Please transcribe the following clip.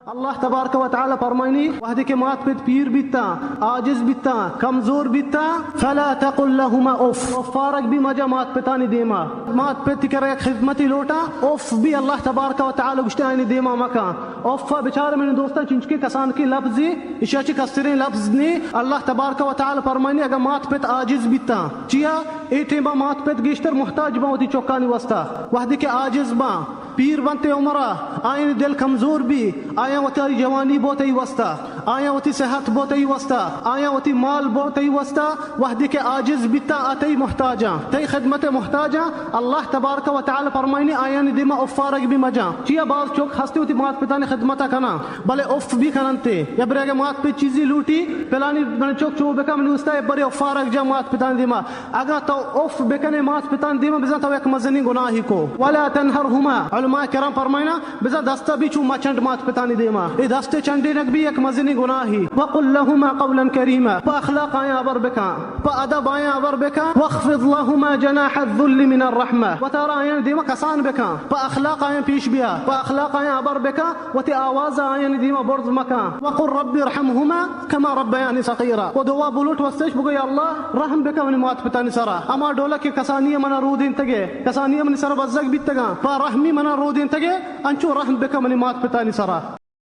اللہ تبارک و تعالی فرمائنی، وہدے کہ مات پت پیر بیتاں، عاجز بیتاں، کمزور بیتاں، فلا تقل لهما اف، اف آرگ بی مجا مات پتانی دیما۔ مات پت کرا یک خدمتی لوٹاں، اف بی اللہ تبارک و تعالی گوشتے آئینی دیما مکاں۔ اف بچار منی دوستاں، چنچکے کسانکیں لفظے، اشیا چی کستریں لفظ نی۔ اللہ تبارک و تعالی فرمائنی، اگا مات پت عاجز بیتاں، چیا؟ اے ٹیما مات پت گیشتر محتاج باں وتی چکانی واسطہ۔ وہدے کہ عاجز باں، پیر بنت عمرا، آیانی دل کمزور بی، آیاں وتی جوانی بو تئی واسطہ، آیاں وتی صحت بو تئی واسطہ، آیاں وتی مال بو تئی واسطہ، وہدے کہ عاجز بیتاں آ تئی محتاجاں، تئی خدمت محتاجاں، اللہ تبارک و تعالی فرمائنی آیانی دیما اف آرگ بی مجاں۔ چیا باز چک ہستے وتی مات پتانی خدمتا کناں، بلے اف بی کننتے۔ یا برے اگہ مات پت چیزی لوٹی، پلانی من چک چو بکا، منی واسطہ، یا برے اف آرگ جا مات پتانی دیما۔ اگاں تو اف بکنے مات پتانی دیما، بزاں تو یک مزنیں گناہی کو۔ ولا تنهرهما، علماء کرام فرمائنا، بزاں دستا بی چو مچنڈ مات پتانی دیما۔ اے دست چنڈینگ بی یک مزنیں گناہی۔ وقل لهما قولا كريما، پہ اخلاق آیاں ہبر بکاں، پہ ادب آیاں ہبر بکاں۔ واخفض لهما جناح الذل من الرحمة، وتارا آیاں دیما کسان بکاں، پہ اخلاق آیاں پیش بیا، پہ اخلاق آیاں ہبر بکاں، وتی آواز آیانی دیما برز مکاں۔ وقل رب ارحمهما كما ربياني صغيرا، و دعا بلوٹ وستش بگو، یا اللہ، رحم بکا منی مات پتانی سرا۔ ہما ڈولا کہ کسانی منا رودینتگے، کسانی منی سرا بزگ بیتگاں، پہ رحمی منا رودینتگے، انچو رحم بکا منی مات پتانی سرا۔